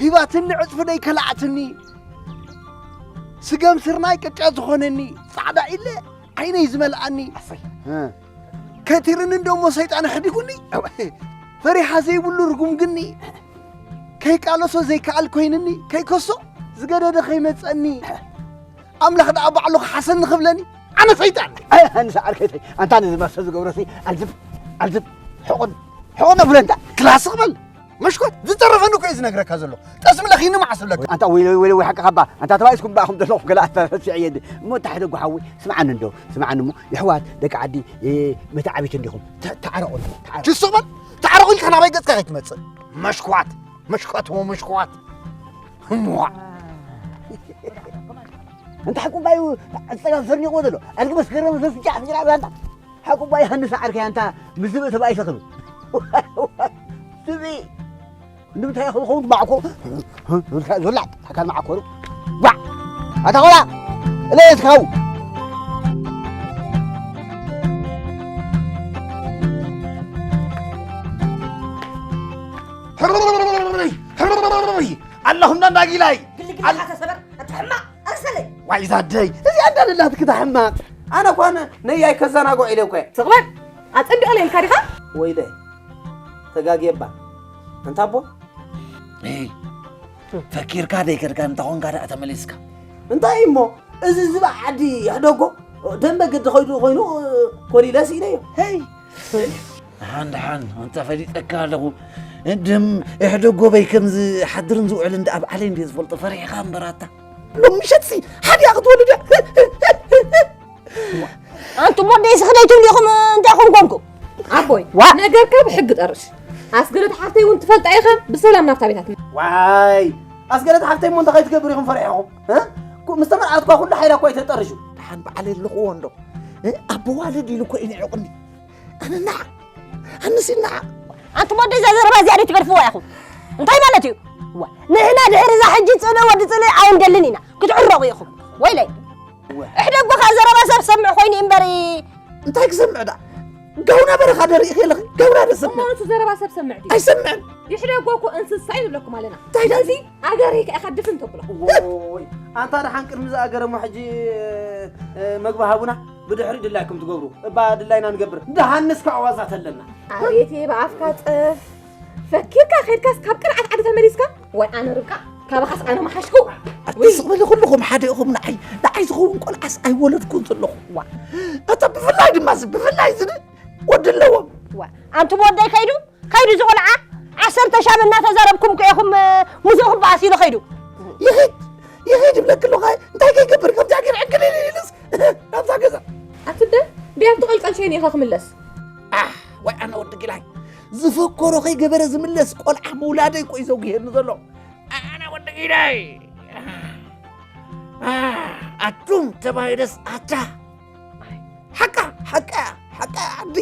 ሂባትኒ ዕጽፊ ደይ ከላኣትኒ። ስገም ስርናይ ቅጫ ዝኾነኒ። ጻዕዳ ኢለ ዓይነይ ዝመልኣኒ። ኣሰይ። እ። ከቲርኒ እንደሞ ሰይጣን ኣሕዲጉኒ። ኣወ። ፈሪሓ ዘይብሉ ርጉም ግኒ። ከይቃለሶ ዘይከኣል ኮይንኒ። ከይከሶ ዝገደደ ከይመጸኒ። ኣምላኽ ደኣ ባዕሉ ክሓሰኒ ክብለኒ፣ ኣነ ሰይጣን። ኣይ፣ ኣንሳ ዓርከይተይ፣ ኣንታ ነዚ ማስተር ዝገብሮሲ ኣልዝብ፣ ኣልዝብ፣ ሕቑን፣ ሕቑን ኣብለንታ። ክላስ ክበል፣ መሽኮት፣ ዝተረፈኒ እኮ እየ ዝነግረካ ዘለኹ። ጠስሚ ለኺኒ መዓስ እብለካ። ኣንታ ወይለይ፣ ወይለይ፣ ወይ ሓቂ ካባ፣ ኣንታ ተባኢስኩም ብኣኹም ዘለኹም ገለ ኣታ ረሲዐ እየ እንዲ። እሞ እንታይ ሕደጉ ሓዊ፣ ስምዓኒ እንዶ፣ ስምዓኒ እሞ፣ የሕዋት፣ ደቂ ዓዲ፣ እ፣ መተዓቢት እንዲኹም። ተ-፣ ተዓረቑ፣ ተዓረቑ። ችሱ በል፣ ተዓረቑ ኢልካ ናባይ ገጽካ ከይትመጽእ። መሽኳት፣ መሽኳት፣ እሞ መሽኳት። እሞ። እንታ ሓቁባዩ ጸጋም ዘርኒቑዎ ዘሎ። ኣድጊ መስከረም ዘስጃ ኣፍንጭራ ብላንታ። ሓቁባዩ ሃንሳ ዓርከይ ኣንታ ምስ ዝብኢ ተባኢሰ ክብል። ዝብኢ። ንምንታይ ክኸውን ማዕኮ? ዞላ፣ ኣካል ማዕኮ ነው። ዋ! ኣታ ቆላ! እለ የትካው! ሕርርርርርርይ! ኣለኹም ዳንዳጊላይ! ግልግል ኣል- ኢኻ ተሰበር፣ ኣታ ሕማቕ፣ ኣርሰለይ! ዋይ ዛደይ፣ እዚኣ እንዳደላት ክታ ሕማቕ! ኣነ እኳ ነ-፣ ነያይ ከዘናግዖ ኢለ እኮ እየ። ስቕ በል! ኣጸቢቐ ኢልካ ዲኻ? ወይለ፣ ተጋግየባ። እንታ ኣቦ? እይ፣ ፈኪርካ ደይከድካ እንተኾንካ ደኣ ተመሊስካ። እንታይ እሞ፣ እዚ ዝባዕ ዓዲ ይሕደጎ፣ ደም መገዲ ኸይዱ ኾይኑ፣ ኮሊለ ስኢነዮ። ሄይ! ደሓን፣ ደሓን፣ ኣንታ ፈሊጠካ ኣለኹ። ድም እሕደጎ በይ ከም ዝሓድርን ዝውዕልን ደኣ ባዕለይ እንድየ ዝፈልጦ፣ ፈሪሕኻ እምበር ኣታ። ሎም ምሸትሲ ሓዲኣ ክትወልድ እያ። ኣንቱም ወደይ ስኽደይቱ እንዲኹም እንታይ ኹም ኮንኩም? ኣቦይ፣ ዋ! ነገርካ ብሕጊ ጠርሽ። ኣስገደት ሓፍተይ እውን ትፈልጣ ኢኻ፣ ብሰላም ናብታ ቤታት። ዋይ! ኣስገደት ሓፍተይ እሞ እንታይ ከይትገብር ኢኹም ፈሪሕኹም? እ? ኩ-፣ ምስ ተመርዓትኳ ኩሉ ሓይላ እኳ ኣይተጠርሹ። ደሓን በዓል የለኽዎ እንዶ። እ? ኣቦ ዋልድ ኢሉ እኮ እዩ ንዕቑኒ። ኣነ ንዓ፣ ኣነሲ ንዓ። ኣንቱም ወደይ እዛ ዘረባ እዚኣ ደይ ትገድፍዋ ኢኹም? እንታይ ማለት እዩ? ዋ፣ ንሕና ድሕሪ እዛ ሕጂ ጽልኢ ወዲ ጽልኢ ኣይንደልን ኢና። ክትዕረቑ ኢኹም። ወይለይ። እወ። እሕደጎ ኸኣ ዘረባ ሰብ ሰምዕ ኮይኑ እዩ እምበር። እንታይ ክሰምዕ ደኣ? ጋውና በረኻ ደርኢ ከለኺ፣ ጋውና ዶ ሰምዕ? እሞ ንሱ ዘረባ ሰብ ሰምዕ ድዩ? ኣይሰምዕን። ይሕደጎ እኮ እንስሳ እዩ ንብለኩም ኣለና። እንታይ ደኣ? ስለዚ ኣገር ከኣ ኢኻ ድፍን ተብሎ። ዎይ፣ ኣንታ ደሓን ቅድሚ ዝኣገረ እሞ ሕጂ፣ እ፣ መግቢ ሃቡና፣ ብድሕሪ ድላይኩም ትገብሩ። እባ ድላይና ንገብር። ደሃንስ ከዓ ዋዛ ተለና። ኣቤት፣ ብኣፍካ ጽፍ። ፈኪርካ ኸድካስ ካብ ቅርዓት ዓዲ ተመሊስካ? ወይ ኣነ ርብቃ፣ ካባኻስ ኣነ ምሓሽኩ። ኣቲ ውይ። ስቕ በሊ፣ ኩልኹም ሓደ ኢኹም። ንዓይ፣ ንዓይ ዝኸውን ቆልዓስ ኣይወለድኩን ዘለኹ። ዋ። ኣታ ብፍላይ ድማ እዚ፣ ብፍላይ እዚ ወዲ ኣለዎም። ዋ። ኣንቱም ወደይ ከይዱ፣ ከይዱ እዚ ቆልዓ ዓሰርተ ሻብ እናተዛረብኩም እኮ ኢኹም፣ እ፣ ሙዚእኹም በኣስ ኢሉ ከይዱ። ይኺድ፣ ይኺድ ይብለኪ ኣለኹ። እንታይ ከይገብር ከምዚ ሃገር ዕንክሊል ኢሉስ ናብዛ ገዛ። ኣቲ ደ፣ ብያብቲ ቀልቀል ሸይኑ ኢኻ ክምለስ። ኣህ፣ ወይ ኣነ ወዲ ጊላይ። ዝፈከሮ ከይገበረ ዝምለስ ቆልዓ ምውላደይ እኮ እዩ ዘጉህየኒ ዘሎ። ኣነ ወዲ ጊላይ። ኣህ፣ ኣቱም ተባሂለስ ኣታ። ሓቃ፣ ሓቃ፣ ሓቃ ዓዲ።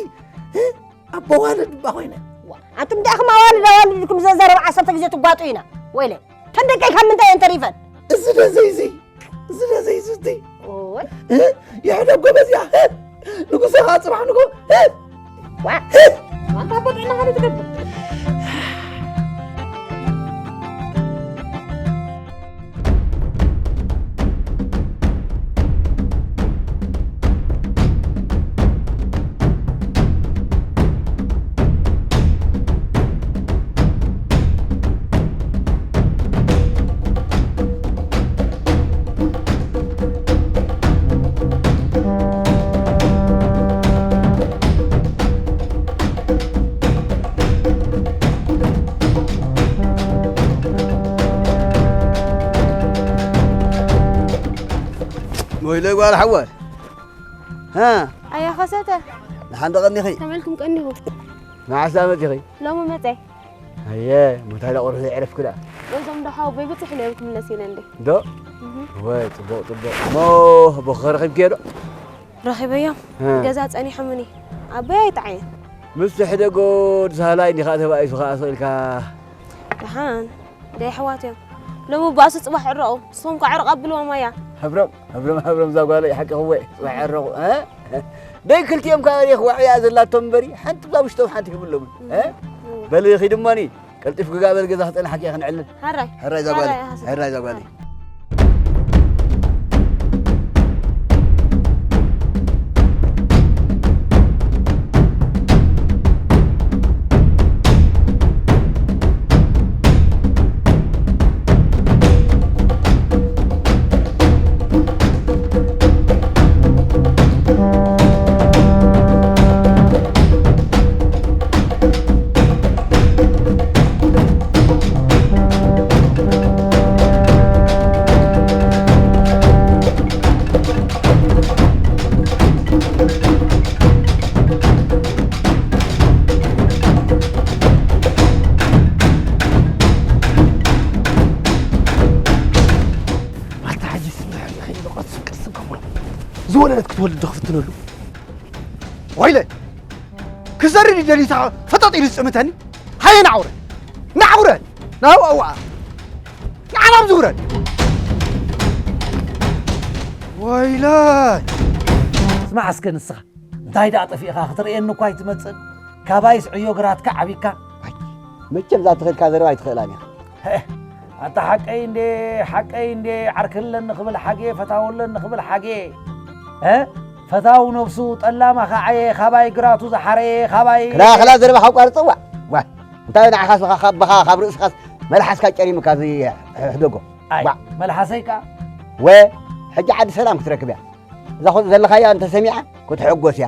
እ? ኣቦ ዋልድ እባ ኮይነ። ዋ፣ ኣንቱም ዲኣኹም ኣዋልድ ኣዋልድ ኢልኩም ዘዘረብ ዓሰርተ ግዜ ትጓጡ ኢና። ወይለ፣ ተን ደቀይ ካብ ምንታይ እየን ተሪፈን? እዚ ዶ ዘይዚ? እዚ ዶ ዘይዚ እቲ? ኦይ። እ? ይሕደጎ በዚኣ። እ? ንጉሰ ኸዓ ጽባሕ ንጎ። እ? ዋ። እ? ኣንታ ኣቦ ጥዕና ኸለ ትገብር። ወይለይ ጓል ሓወይ። ሃ? ኣያ ኸሰተ። ደሓን ዶ ቀኒኺ? ከመልኩም ቀኒኹ? መዓስ ደኣ መጺኺ? ሎሚ መጸ። ኣየ፣ መታይ ደኣ ቁሩብ ዘይዕረፍኪ ደኣ? እዞም ደሓው በይ ብጽሕ ኢለ ክምለስ ኢለ እንደ። ዶ? እህ። ወይ፣ ጽቡቕ፣ ጽቡቕ። እሞ፣ ኣቦኺ ረኺብክዮ ዶ? ረኺበዮም። እ። ገዛ ጸኒሖምኒ። ኣቦይ ኣይጠዓየን። ምስ ሕደጎ ድሳላይ እንዲኻ ተባኢሱ ኸኣ ስቕ ኢልካ። ደሓን። ደይ ኣሕዋት እዮም። ሎሚ ባእሲ ጽባሕ ዕረቑ። ንስኹም ከ ዕረቕ ኣብልዎም ኣያ። ሕብሮም፣ ሕብሮም፣ ሕብሮም እዛ ጓለይ ሓቂ ክወ ጽባሕ ዕረቑ። እ? ደይ ክልቲኦም ከኣ ሪኽ ዋዕያ ዘላቶም እምበሪ ሓንቲ እዛ ውሽጦም ሓንቲ ክብሎምን። እ? በሊ ኺድ እሞኒ ቀልጢፍ ግጋ በል ገዛ ክጸንሓኪ እየ ክንዕልል። ሕራይ። ሕራይ እዛ ጓለይ። ሕራይ እዛ ጓለይ። ኣታ ሕጂስ እንታይ ከይኑ ቀስ ቀስ ክብሎ ዝወለደት ክትወልድ ዶ ክፍትነሉ? ወይለ ክዘርድ ደሊታ ፈጠጥ ኢሉ ዝጥምተኒ። ሃየ ናዕውረ ናዕውረ ናው ኣዋ ንዓናም ዝውረድ። ወይለ ስማዕ እስከ ንስኻ እንታይ ደኣ ጠፊእኻ ክትርእየኒ እኳ ኣይትመጽእን። ካባይስ ዕዮ ግራትካ ዓቢካ። መቸም እዛ ትኽእልካ ዘረባ ኣይትኽእላን ኢኻ። ኣታ ሓቀይ እንዴ ሓቀይ እንዴ ዓርክለኒ ክብል ሓጌ ፈታውለኒ ክብል ሓጌ እ ፈታው ነብሱ ጠላማ ከዓየ ካባይ ግራቱ ዝሓረየ ካባይ ክላ ክላ ዘረባኻ ኣቋርጽ ዋ ዋ እንታይ ንዓኻስ ኻባኻ ካብ ርእስኻስ መልሓስካ ጨሪሙካ እዚ ሕደጎ ኣይ ዋ መልሓሰይ ከኣ ወ ሕጂ ዓዲ ሰላም ክትረክብ እያ እዛ ዘለኻያ እንተሰሚዓ ክትሕጎስ እያ።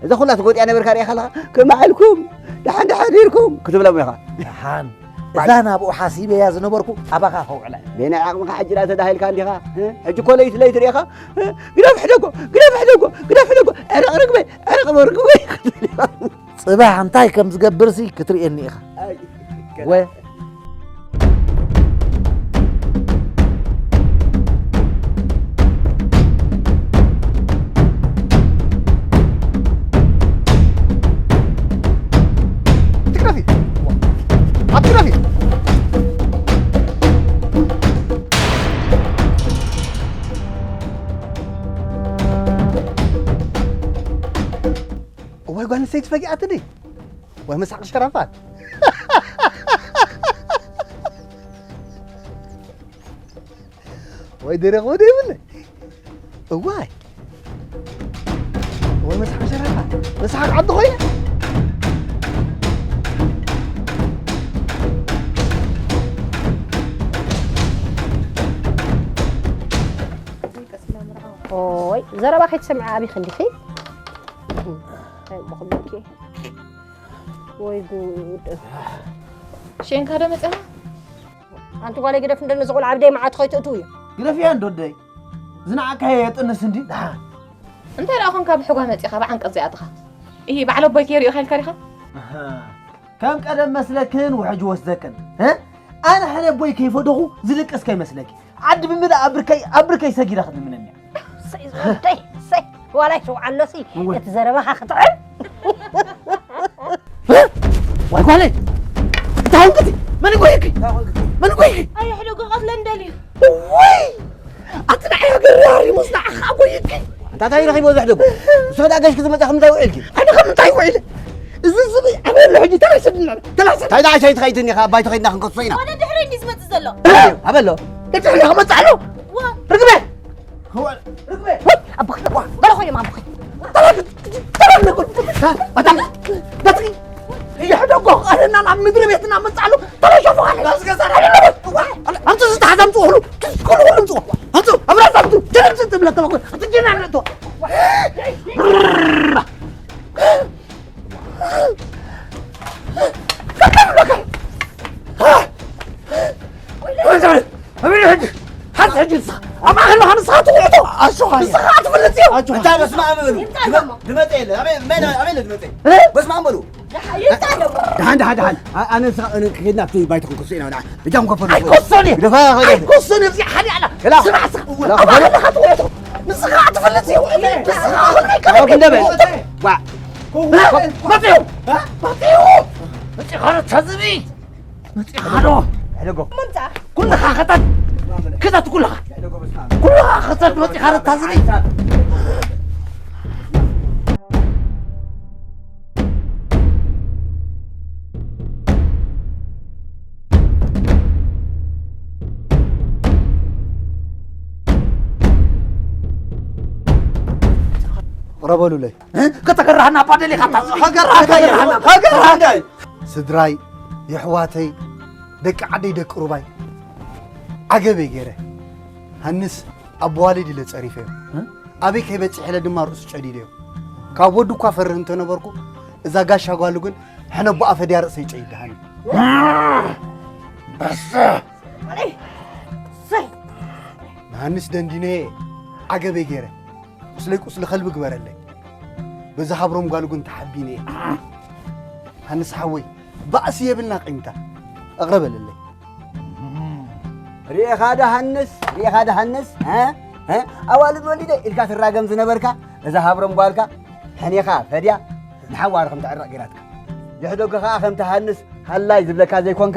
እዛ ኩላ ትጎጥያ ነበርካ ሪኢኻ ኣለኻ። ከመዓልኩም ደሓን ደሓን ኔርኩም ክትብሎም ኢኻ። ደሓን እዛ ናብኡ ሓሲበያ ዝነበርኩ ኣባኻ ከውዕላ እየ። በየናይ ዓቕምኻ ሕጂ ደኣ ተዳሂልካ እንዲኻ። ሕጂ እኮ ለይቲ ለይቲ ሪኢኻ ግደፍ ሕደጎ ግደፍ ሕደጎ ግደፍ ሕደጎ ዕረቕ ርግበይ ዕረቕ ርግበይ ክትብል ኢኻ። ጽባሕ እንታይ ከም ዝገብርሲ ክትርእየኒ ኢኻ። ወ እዋይ ጓል ኣንስተይቲ ፈጊኣትኒ ወይ መሳቂ ሸራፋት ወይ ደረቕ ወደ ይብለ እዋይ ወይ መሳቂ ሸራፋት መሳቂ ዓዲ ኮይነ ኦይ ዘረባ ከይትሰምዐ ኣቢኺ እንዲኺ እንታይ እሞ ክብለኪ ወይ ጉድ ሸንካ ዶ መጸና ኣንቲ ጓለይ ግደፍ እንደነ ዝቑል ዓብደይ መዓት ኸይትእትው እዩ ግደፍያ እንዶ ደይ ዝነዓካዮ የጥንስ እንዲ ደሓን እንታይ ደኣ ኾንካ ብሕጓ መጺኻ ብዓንቀጽ ዚኣትኻ እሂ በዓል ኣቦይ ከይሪኦ ኸልካ ዲኻ ከም ቀደም መስለክን ውሕጅ ወስደክን ኣነ ሕነ ኣቦይ ከይፈደኹ ዝልቅስ ከይመስለኪ ዓዲ ብምልእ ኣብርከይ ኣብርከይ ሰጊዳ ክትልምነኒ እያ። ሰይ ዝወደይ ሰይ ዋላይ ሸውዓሎሲ እቲ ዘረባኻ ክጥዕም ዋይ ጓለይ እንታይ ኾንክቲ መን ጎይኪ መን ጎይኪ ኣየ ሕደጎ ቀትለን ደልዩ ወይ ኣቲ ንዓይ ሃገር ሃሪሙስ ንዓኻ ጎይኪ እንታይ እንታይ ረኺቦ ዘሕደጎ ንስኺ ደኣ ገሽኪ ዝመጻ ከምንታይ ውዒልኪ ኣነ ከምንታይ ውዒለ እዚ ዝብኢ ኣበይ ኣሎ ሕጂ ተላሰድና ተላሰድ እንታይ ደኣ ሻይ ትኸይድኒ ኢኻ ኣባይ ተኸይድና ክንከሶ ኢና ወደ ድሕሪ እንዲ ዝመጽእ ዘሎ ኣበሎ ድሕሪ ክመጽእ ኣሎ ርግበ ኣቦኺ በለ ኮይኖም ኣቦኺ ይሕደጎ ቃልና ናብ ምድሪ ቤትና መጻሉ ተለሸፉ ኣምጡ ዝተሓዘ ኣምፅኡ ሁሉ ትስኩሉ ሁሉ ኣምፅኡ ኣምፅኡ ኣብራስ ኣምፅኡ ጀነምስ ትብለካ ኣትጀና ነቶ ኣበይ ሕጂ ሓንቲ ሕጂ ንስኻ ኣብ ማእኸል ንኻ ንስኻ ትውዕቶ ኣጆኻ። ንስኻ ትፈልጥ እዩ። ኣጆኻ። እንታይ በስመ ኣብ በሉ። ይምጣ ድመ-፣ ደሞ። ድመፀ የለ። ኣበይ፣ መን፣ ኣበይ ኣሎ ድመፀ? እ? በስመ ኣብ በሉ። ይምጣ ደሞ። ደሓን፣ ደሓን፣ ደሓን። ኣ-፣ ኣነ ንስኻ፣ ኣነ ከይድና ኣብቲ ባይታ ክንኮሶ ኢና ንዓ። እጃም ከፈሉ። ኣይኮሶን እየ። ግደፋ፣ ከይደ። ኣይኮሶን እየ። እዚ ሓደ ኣላ። ክላ። ስማዕ፣ ስማዕ። ክላ፣ ኣባል ከፈሉ። ኣለኻ ትወጡ። ንስኻ ትፈልጥ እዩ። ንስኻ ክላ፣ ክንደ በል። ዋ። መጥዩ። መጥዩ። መጥዩ። መጥዩ። መጥዩ። መጥዩ። መጥዩ። መጥዩ። መጥዩ። መጥዩ። መጥዩ። መጥዩ። መጥዩ። መጥዩ። ኩልኻ ክተት። ክተት ኩልኻ። ኩልኻ ክተት መፂኻ ረታ ዝብኢ። ቅረበሉለይ። እ? ከተገራህና ባደል ኢኻ ታዝቢ። ሃገር ሃገር ሃገር ሃገር። ስድራይ፣ የሕዋተይ፣ ደቂ ዓደይ፣ ደቂ ሩባይ፣ ዓገበይ ገይረ። ሃንስ ኣቦዋለድ ኢለ ጸሪፈዮ። እ? ኣበይ ከይበጽሕ ኢለ ድማ ርእሱ ጨዲደዮ። ካብ ወዱ እኳ ፈርህ እንተነበርኩ፣ እዛ ጋሻ ጓሉ ግን ሕነ ኣቦኣ ፈድያ ርእሰይ ጨይድሃኒ። በሰ! ንሃንስ ደንዲነየ ዓገበይ ገይረ። ቁስለይ ቁስሊ ከልቢ ግበረለይ። በዛ ሃብሮም ጓል እውን ተሓቢነ እየ። ሃንስ ሓወይ፣ ባእሲ የብልና ቂምታ። እቕረ በለለይ። ርኢኻ ዶ ሃንስ? ርኢኻ ዶ ሃንስ? እ? እ? ኣዋልድ ወሊደ ኢልካ ትራገም ዝነበርካ፣ እዛ ሃብሮም ጓልካ፣ ሕኔኻ ፈድያ ንሓዋሩ ከም ተዕረቕ ገይራትካ። የሕደጎ ኸኣ ከምቲ ሃንስ ሃላይ ዝብለካ ዘይኮንካ፣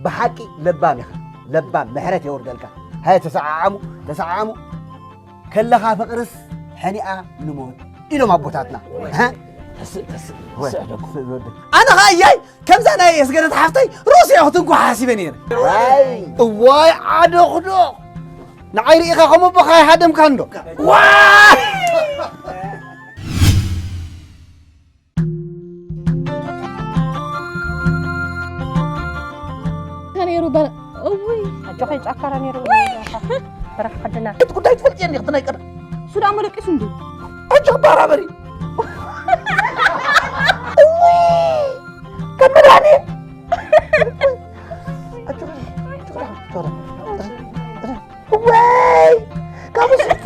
ብሓቂ ለባም ኢኻ። ለባም፣ ምሕረት የውርደልካ። ሃየ ተሰዓዓሙ፣ ተሰዓዓሙ። ከለኻ ፍቕርስ ሕኒኣ ንሞት ኢሎም ኣቦታትና። ሃ? ተስእ፣ ተስእ፣ ወይ፣ ተስእ ኣለኩ። ስእ ዝወድእ። ኣነ ኸኣ እያይ ከምዛ ናይ ኣስገደት ሓፍተይ ሩስያ ክትንኩ ሓሲበ ነይረ። ኣይ። እዋይ ዓደኹዶ። ንዓይ ርኢኻ ከም ኣቦኻ ኣይሃደምካ እንዶ። ዋይ! ነይሩ በረ-፣ እውይ። ኣጆኺ ጨከረ ነይሩ። በረኻ ዓድና። እቲ ጉዳይ ትፈልጥዮ እንዲኺ፣ እቲ ናይ ቀደም። እሱ ደኣ መደቂሱ እንድዩ። ኣጆኺ ባራበሪ። እውይ። ከም መድሃኒት። ኣጆኺ፣ ኣጆኺ፣ ኣጆኺ። ወይ! ካብኡ ስሕቱ!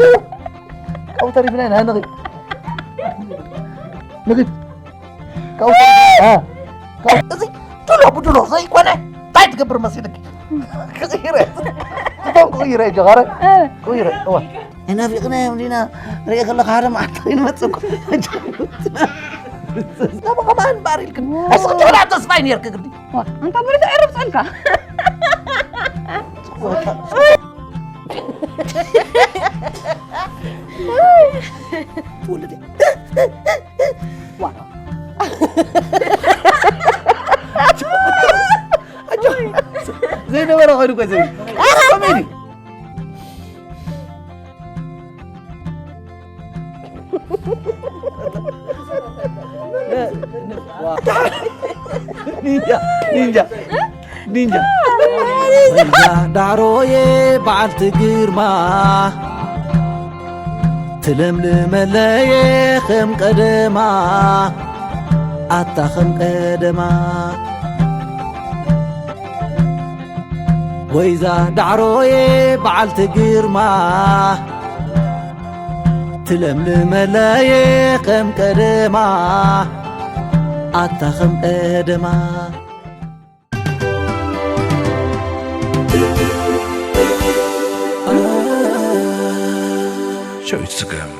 ካብኡ ተሪፍና ኢና፣ ንኺድ። ንኺድ። ካብኡ ተሪፍና ኢና። ካብ-፣ እዚ ድሎ ብድሎ ዘይኮነ፣ እንታይ ትገብር መሲልኪ? ክቕይረ። ጽቡቕ ክቕይረ፣ ጀጋረ። እ። ክቕይረ፣ እዋ። ኣይናፊቕናዮም ዲና? ርኢ ከለኻ ሓደ መዓልቲ ይንመጽእ እኮ። ናብ ከማን ባር ኢልክን። እስኪ ትብላ ተስፋ ይኔርክ ግዲ። ዋ፣ ኣንታ ብሪ ተዕርፍ ጸልካ። ትወለደ። ዋ። ዘይነበረ ኮይኑ እኮ ዝብል። ኮሜዲ። ኒንጃ፣ ኒንጃ፣ ኒንጃ። እዛ ዳዕሮዬ በዓልቲ ግርማ፣ ትለምልመለየ ከም ቀደማ፣ ኣታ ከም ቀደማ። ወይዛ ዳዕሮዬ በዓልቲ ግርማ፣ ትለምልመለየ ከም ቀደማ፣ ኣታ ከም ቀደማ። ሸዊት ስገም።